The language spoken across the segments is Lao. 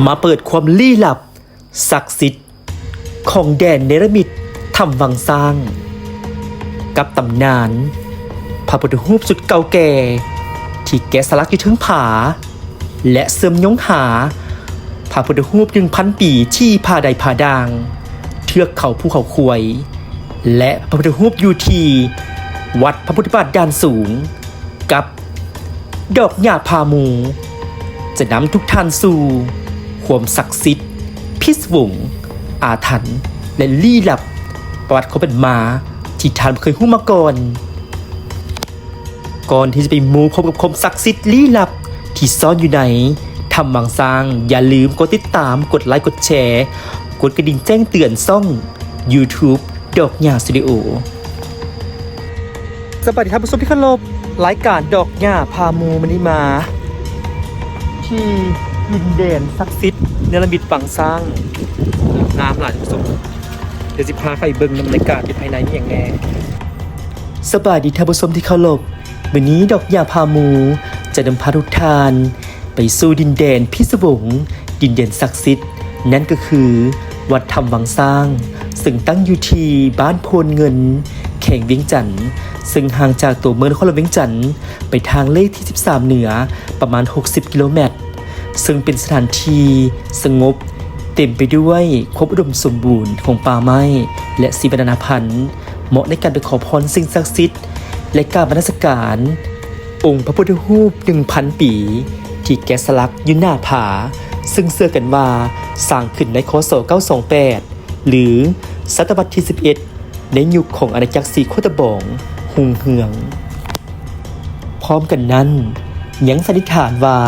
ມາເປີດຄວາມລີ້ລັບ ສັກສິດ ຂອງແດນເນລະມິດຖ້ຳວັງຊ້າງ ກັບຕຳນານພະພຸດທະຮູບຊຸດເກົ່າແກ່ ທີ່ແກະສະຫຼັກຢູ່ເທິງຜາ ແລະ ເຊື່ອມໂຍງຫາພະພຸດທະຮູບໜຶ່ງພັນປີທີ່ຜາໃດຜາດ່າງ ເທືອກເຂົາພູເຂົາຄວາຍ ແລະ ພະພຸດທະຮູບຢູ່ທີ່ວັດພະພຸດທະບາດດ່ານສູງ ກັບດອກຫຍ້າພາໝູ່ ຈະນຳທຸກທ່ານສູ່ຄວາມສັກສິດ, ພິສະວົງ, ອາຖັນ ແລະ ລີ້ລັບ ປະຫວັດຄວາມເປັນມາທີ່ທ່ານບໍ່ເຄີຍຮູ້ມາກ່ອນ. ກ່ອນທີ່ຈະໄປໝູ່ພົບກັບຄວາມສັກສິດລີ້ລັບທີ່ຊ້ອນຢູ່ໃນຖ້ຳວັງຊ້າງ, ຢ່າລືມກົດຕິດຕາມ, ກົດໄລ, ກົດແຊ, ກົດກະດິ່ງແຈ້ງເຕືອນຊ່ອງຢູທູບ ດອກຫຍ້າສະຕູດິໂອ. ສະບາຍດີທ່ານຜູ້ຊົມທີ່ເຄົາລົບ, ລາຍການດອກຫຍ້າພາໝູ່ມື້ນີ້ມາທີ່ດິນແດນສັກສິດເນລະມິດວັງຊ້າງ ງາມຫຼາຍທ່ານຜູ້ຊົມ. ດຽວຊິພາໄປເບິ່ງນຳ ບັນຍາກາດຢູ່ພາຍໃນມີຫຍັງແດ່. ສະບາຍດີທ່ານຜູ້ຊົມທີ່ເຄົາລົບ, ມື້ນີ້ດອກຫຍ້າພາໝູ່ຈະນຳພາທຸກທ່ານໄປສູ່ດິນແດນພິສະວົງ, ດິນແດນສັກສິດ, ນັ້ນກໍຄືວັດຖ້ຳວັງຊ້າງ ເຊິ່ງຕັ້ງຢູ່ທີ່ບ້ານໂພນເງິນ ແຂວງວຽງຈັນ ເຊິ່ງຫ່າງຈາກຕົວເມືອງນະຄອນຫຼວງວຽງຈັນໄປທາງເລກທີສິບສາມເໜືອປະມານຫົກສິບກິໂລແມັດ. ເຊິ່ງເປັນສະຖານທີ່ສະຫງົບ, ເຕັມໄປດ້ວຍຄວາມອຸດົມສົມບູນຂອງປ່າໄມ້ ແລະ ຊີວະນານາພັນ, ເໝາະໃນການໄປຂໍພອນສິ່ງສັກສິດ ແລະ ກາບນະມັດສະການອົງພະພຸດທະຮູບໜຶ່ງພັນປີ ທີ່ແກະສະຫຼັກຢູ່ໜ້າຜາ, ເຊິ່ງເຊື່ອກັນວ່າສ້າງຂຶ້ນໃນ ຄ.ສ. ເກົ້າສອງແປດ ຫຼື ສະຕະວັດທີສິບເອັດ ໃນຍຸກຂອງອານາຈັກສີໂຄດຕະບອງຮຸ່ງເຮືອງ. ພ້ອມກັນນັ້ນ, ຍັງສັນນິຖານວ່າ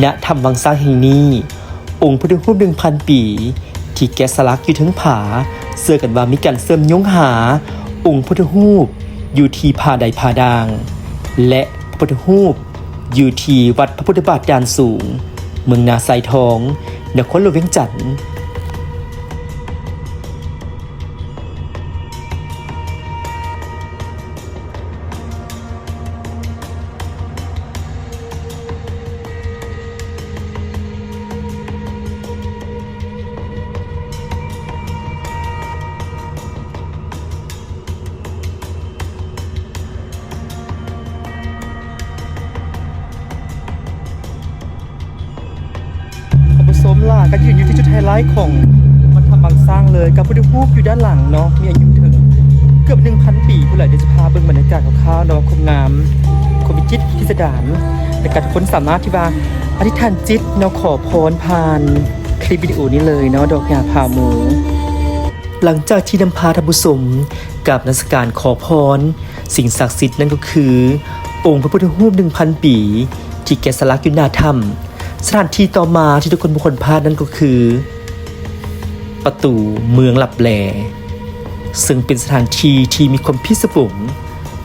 ນະຖ້ຳວັງຊ້າງແຫ່ງນີ້, ອົງພຸດທະຮູບໜຶ່ງພັນປີ ທີ່ແກະສະຫຼັກຢູ່ເທິງຜາ, ເຊື່ອກັນວ່າມີການເຊື່ອມໂຍງຫາອົງພຸດທະຮູບຢູ່ທີ່ຜາໃດຜາດ່າງ ແລະ ພຸດທະຮູບຢູ່ທີ່ວັດພະພຸດທະບາດດ່ານສູງ, ເມືອງນາຊາຍທອງ, ນະຄອນຫຼວງວຽງຈັນ. ທ່ານຜູ້ຊົມລະກະຢືນຢູ່ທີ່ຈຸດໄຮໄລຂອງວັດຖ້ຳວັງຊ້າງເລີຍ ກັບພຸດທະຮູບຢູ່ດ້ານຫຼັງເນາະ ມີອາຍຸເຖິງເກືອບໜຶ່ງພັນປີພຸ້ນແຫຼະ. ດຽວຈະພາເບິ່ງບັນຍາກາດຄ່າວໆເນາະ ຄວາມງາມ ຄວາມວິຈິດພິສະດານ ແລະກະທຸກຄົນສາມາດທີ່ວ່າອະທິຖານຈິດເນາະ ຂໍພອນຜ່ານຄລິບວິດີໂອນີ້ເລີຍເນາະ ດອກຫຍ້າຜາໝູ່. ຫຼັງຈາກທີ່ນຳພາທ່ານຜູ້ຊົມກາບນະມັດສະການຂໍພອນ ສິ່ງສັກສິດນັ້ນກໍຄື ອົງພະພຸດທະຮູບໜຶ່ງພັນປີ ທີ່ແກະສະຫຼັກຢູ່ໜ້າຖ້ຳ. ສະຖານທີ່ຕໍ່ມາທີ່ທຸກຄົນບໍ່ຄວນພາດນັ້ນກໍຄື ປະຕູເມືອງລັບແລ ເຊິ່ງເປັນສະຖານທີ່ທີ່ມີຄວາມພິສະວົງ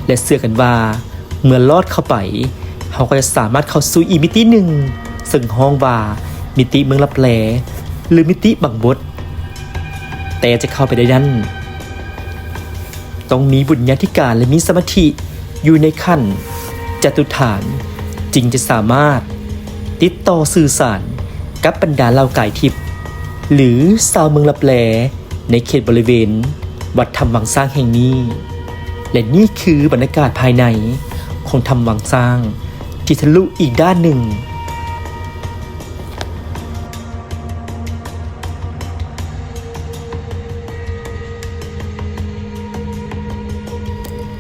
ແລະ ເຊື່ອກັນວ່າເມື່ອລອດເຂົ້າໄປ ເຮົາກໍຈະສາມາດເຂົ້າສູ່ອີກມິຕິໜຶ່ງ ເຊິ່ງຮ້ອງວ່າມິຕິເມືອງລັບແລ ຫຼື ມິຕິບັງບົດ. ແຕ່ຈະເຂົ້າໄປໄດ້ນັ້ນ ຕ້ອງມີບຸນຍາທິການ ແລະ ມີສະມາທິຢູ່ໃນຂັ້ນຈະຕຸຖານ ຈຶ່ງຈະສາມາດຕິດຕໍ່ສື່ສານກັບບັນດາເຫຼົ່າກາຍທິບ ຫຼື ຊາວເມືອງລັບແລ ໃນເຂດບໍລິເວນວັດຖ້ຳວັງຊ້າງແຫ່ງນີ້. ແລະ ນີ້ຄືບັນຍາກາດພາຍໃນຂອງຖ້ຳວັງຊ້າງທີ່ທະລຸອີກດ້ານໜຶ່ງ.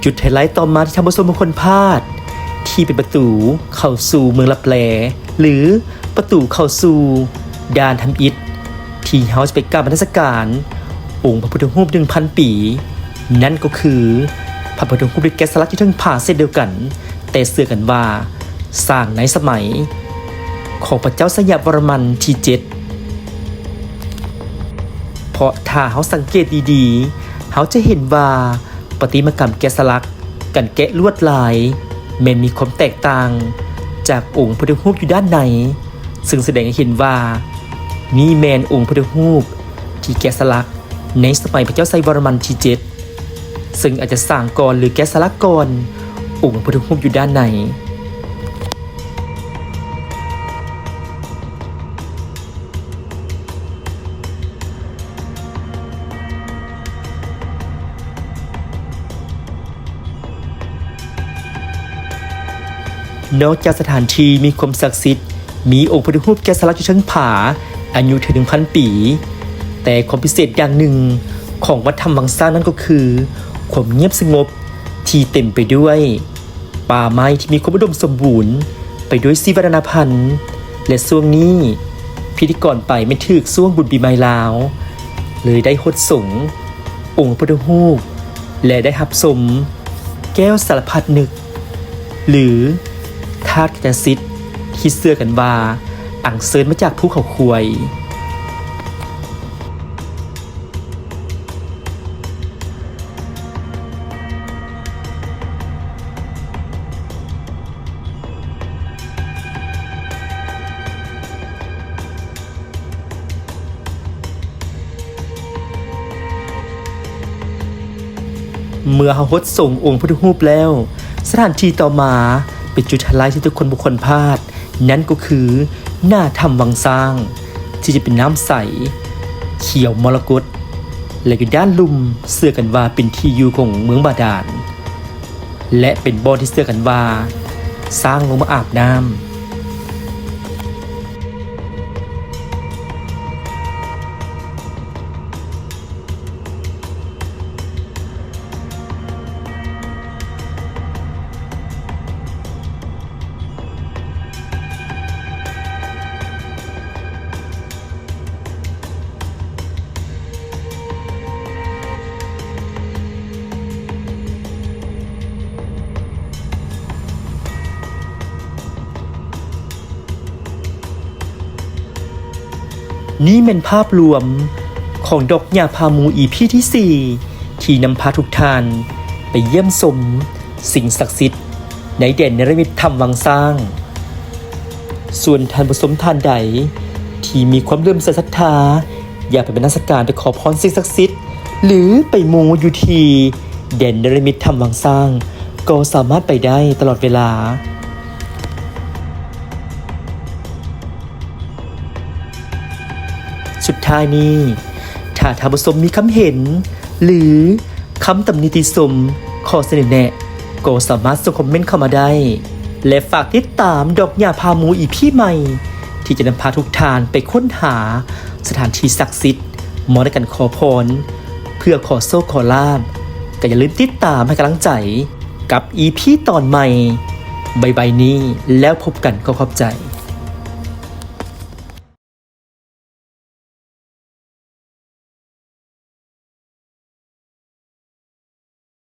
ຈຸດໄຮໄລຕໍ່ມາທີ່ທ່ານຜູ້ຊົມບໍ່ຄວນພາດ ທີ່ເປັນປະຕູເຂົ້າສູ່ເມືອງລັບແລ ຫຼື ປະຕູເຂົ້າສູ່ດ່ານທຳອິດ ທີ່ເຮົາຈະໄປກາບນະມັດສະການອົງພະພຸດທະຮູບໜຶ່ງພັນປີ ນັ້ນກໍຄືພະພຸດທະຮູບທີ່ແກະສະຫຼັກຢູ່ເທິງຜາເຊັ່ນດຽວກັນ, ແຕ່ເຊື່ອກັນວ່າສ້າງໃນສະໄໝຂອງພະເຈົ້າໄຊຍະວໍລະມັນທີເຈັດ ເພາະຖ້າເຮົາສັງເກດດີໆ ເຮົາຈະເຫັນວ່າປະຕິມາກຳແກະສະຫຼັກ ການແກະລວດລາຍແມ່ນມີຄວາມແຕກຕ່າງຈາກອົງພຸດທະຮູບຢູ່ດ້ານໃນ, ເຊິ່ງສະແດງໃຫ້ເຫັນວ່ານີ້ແມ່ນອົງພຸດທະຮູບທີ່ແກະສະຫຼັກໃນສະໄໝພະເຈົ້າໄຊຍະວໍລະມັນທີເຈັດ ເຊິ່ງອາດຈະສ້າງກ່ອນ ຫຼື ແກະສະຫຼັກກ່ອນອົງພຸດທະຮູບຢູ່ດ້ານໃນ. ນອກຈາກສະຖານທີ່ມີຄວາມສັກສິດ, ມີອົງພຸດທະຮູບແກະສະຫຼັກຢູ່ເທິງຜາ ອາຍຸເຖິງໜຶ່ງພັນປີ, ແຕ່ຄວາມພິເສດຢ່າງໜຶ່ງຂອງວັດຖ້ຳວັງຊ້າງນັ້ນກໍຄື ຄວາມງຽບສະຫງົບທີ່ເຕັມໄປດ້ວຍປ່າໄມ້ທີ່ມີຄວາມອຸດົມສົມບູນໄປດ້ວຍຊີວະນານາພັນ ແລະ ຊ່ວງນີ້ພິທີກອນໄປແມ່ນຖືກຊ່ວງບຸນປີໃໝ່ລາວ ເລີຍໄດ້ຫົດສົງອົງພະພຸດທະຮູບ ແລະ ໄດ້ຮັບຊົມແກ້ວສາລະພັດນຶກ ຫຼື ທາດກະຈະສິດ ທີ່ເຊື່ອກັນວ່າອັງເຊີນມາຈາກພູເຂົາຄວາຍ. ເມື່ອເຮົາຫົດສົງອົງພຸດທະຮູບແລ້ວ, ສະຖານທີ່ຕໍ່ມາເປັນຈຸດໄຮໄລທີ່ທຸກຄົນບໍ່ຄວນພາດ, ນັ້ນກໍຄືໜ້າຖ້ຳວັງຊ້າງ ທີ່ຈະເປັນນ້ຳໃສ ຂຽວມໍລະກົດ ແລະ ຢູ່ດ້ານລຸ່ມເຊື່ອກັນວ່າເປັນທີ່ຢູ່ຂອງເມືອງບາດານ ແລະ ເປັນບ່ອນທີ່ເຊື່ອກັນວ່າຊ້າງລົງມາອາບນ້ຳ. ນີ້ແມ່ນພາບລວມຂອງດອກຫຍ້າພາໝູ ອີ ພີ ທີ ສີ່ ທີ່ນຳພາທຸກທ່ານໄປຢ້ຽມຊົມສິ່ງສັກສິດໃນແດນເນລະມິດຖ້ຳວັງຊ້າງ. ສ່ວນທ່ານຜູ້ຊົມທ່ານໃດທີ່ມີຄວາມເຫຼື້ອມໃສສັດທາ ຢາກໄປນະມັດສະການ ໄປຂໍພອນສິ່ງສັກສິດ ຫຼື ໄປມູຢູ່ທີ່ແດນເນລະມິດຖ້ຳວັງຊ້າງ ກໍສາມາດໄປໄດ້ຕະຫຼອດເວລາ. ສຸດທ້າຍນີ້, ຖ້າທ່ານຜູ້ຊົມມີຄຳເຫັນ ຫຼື ຄຳຕຳໜິຕິຊົມ, ຂໍ້ສະເໜີແນະ, ກໍສາມາດສົ່ງຄອມເມັນເຂົ້າມາໄດ້ ແລະ ຝາກຕິດຕາມດອກຫຍ້າພາໝູ ອີ ພີ ໃໝ່ ທີ່ຈະນຳພາທຸກທ່ານໄປຄົ້ນຫາສະຖານທີ່ສັກສິດ ເໝາະໃນການຂໍພອນ ເພື່ອຂໍໂຊກຂໍລາບ. ກໍຢ່າລືມຕິດຕາມໃຫ້ກຳລັງໃຈກັບ ອີ ພີ ຕອນໃໝ່ໄວໆນີ້ ແລ້ວພົບກັນ. ຂໍຂອບໃຈ.